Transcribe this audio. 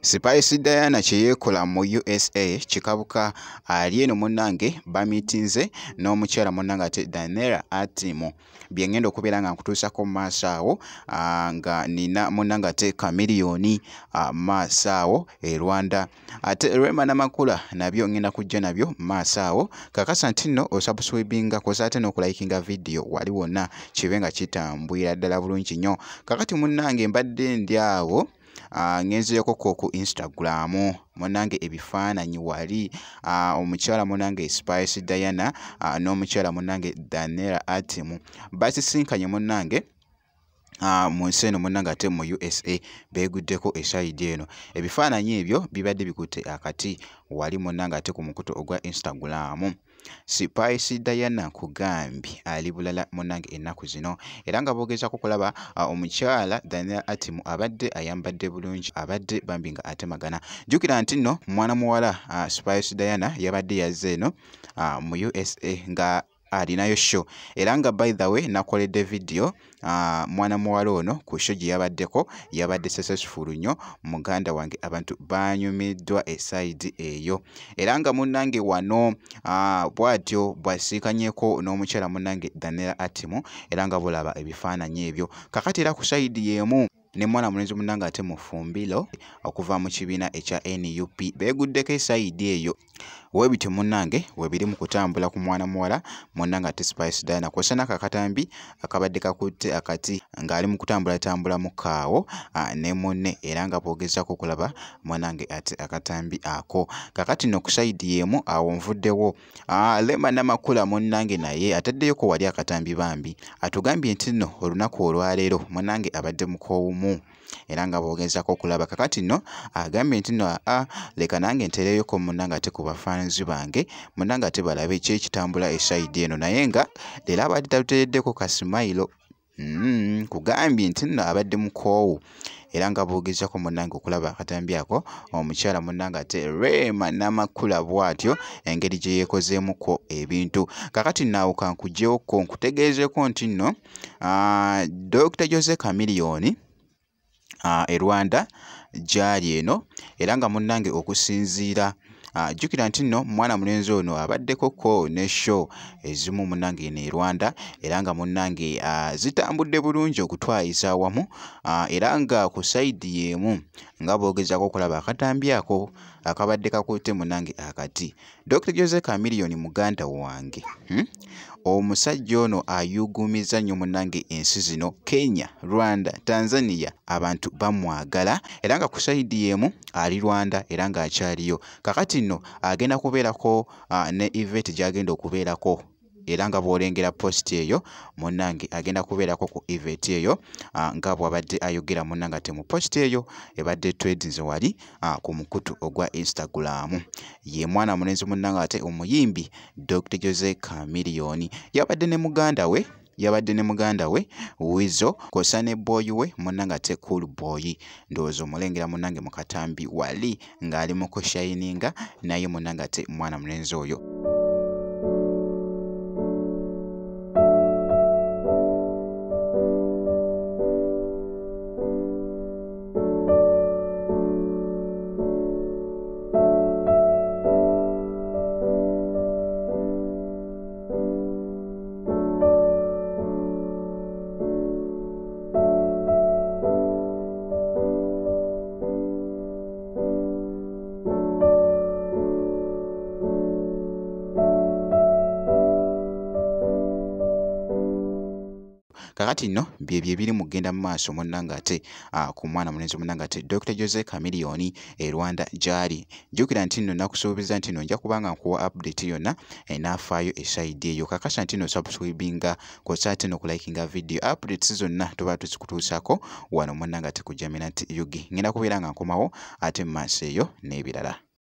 Spice Diana kye yeekola mu USA kikabuka ali eno munnange bamiitinze n'omukyala munnange ate Daniella Atim. Bye ngenda okubeera nga nkutuusako mu maaso awo nga nina munnange ate Chameleone maaso awo e Rwanda. Ate Rema Namakula nabyo ngenda kujja nabyo maaso awo. Kakasa nti nno osubscribinga kw'ossa ate n'okulayikinga vidiyo wali wonna kibe nga kitambulira ddala bulungi nnyo. Kakati munnange mbadde ndi awo ngenzeeko ku Instagram munnange ebifaananyi wali omukyala munnange Spice Diana n'omukyala munnange Daniella Atim basisinkanye munnange mu nsi eno munnange ate mu USA beeguddeko esayidi eno. Ebifaananyi ebyo bibadde bikutte akati wali munnange ate ku mukutu ogwa Instagram. Spice Diana nkugambye ali bulala munnange ennaku zino era nga boogezaako okulaba omukyala Daniella Atim abadde ayambadde bulungi, abadde bambi nga atemagana. Jjukira nti nno mwana muwala Spice Diana yabadde yazze eno mu USA nga alinayo show era nga by the way nakoledde video mwana muwala ono ku show gye yabaddeko yabadde successful nnyo muganda wange, abantu banyumiddwa esayidi eyo. Era nga munnange wano bw'atyo bw'asiikanyeko n'omukyala munnange Daniella Atim era nga bulaba ebifaananyi ebyo. Kakati era ku sayidi y'emu ne mwana mulenzi munnange ate Mufumbiro okuva mu kibiina ekya NUP beeguddeko esayidi eyo. Weebityo munnange webiri mu kutambula ku mwana muwala munnange ate Spice Diana kw'ossa n'ako akatambi akabadde kakutte akati ng'ali mu kutambulatambulamu kaawo ne munne era nga boogezaako okulaba munnange ate akatambi ako. Kakati nno ku sayidi y'emu awo nvuddewo Rema Namakula munnange naye ataddeyoko wali akatambi bambi atugambye nti nno olunaku olwaleero munnange abadde mukoowumu era nga boogezaako okulaba. Kakati nno agambye nti nno leka nange ntereyoko munnange ate ku bafaananzi bange munnange ate balabe ki ekitambula esayidi eno, naye nga leero abadde taluteereddeko kasimayiro. Nkugambye nti nno abadde mukoowu era nga boogezaako munnange okulaba akatambi ako omukyala munnange ate Rema Namakula bw'atyo engeri gye yeekozeemukko ebintu. Kakati nno awo kankugyewokko nkutegeezeeko nti nno Dr. Jose Chameleone e Rwanda gy'ali eno era nga munnange okusinziira jjukira nti nno mwana mulenzi ono abaddeko ko ne show ezimu munnange eno e Rwanda era nga munnange zitambudde bulungi okutwayiza awamu era nga ku sayidi y'emu nga boogezaako okulaba akatambi ako akabadde kakutte munnange akati. Dr. Jose Chameleone muganda wange omusajja ono ayugumiza nnyo munnange ensi zino Kenya, Rwanda, Tanzania abantu bamwagala era nga ku sayidi y'emu ali Rwanda era ng'akyaliyo. Kakati nno agenda kubeerako ne event gy'agenda okubeerako era nga bw'olengera post eyo munnange agenda kubeerako ku event eyo nga bw'abadde ayogera munnange ate mu post eyo ebadde trendinze wali ku mukutu ogwa Instagram. Ye mwana mulenzi munnange ate omuyimbi Dr. Jose Chameleone yabadde ne muganda we Weasel kw'ossa ne boy we munnange ate Cool Boy. Ndowooza omulengera munnange mu katambi wali ng'ali mu kushayininga naye munnange ate mwana mulenzi oyo. Kakati nno byebyo ebiri mu kugenda mu maaso munnange ate ku mwana mulenzi munnange ate Dr. Jose Chameleone e Rwanda gy'ali. Jjukira nti nno nakusuubiza nti nno nja kuba nga nkuwa update yonna enaafaayo esayidi eyo. Kakasa nti nno subscribinga kw'ossa ate n'okulayikinga video updates zonna tuba tuzikutuusaako wano munnange ate ku Jaminat UG. Ngenda kubeera nga nkomawo ate mu maaso eyo n'ebirala.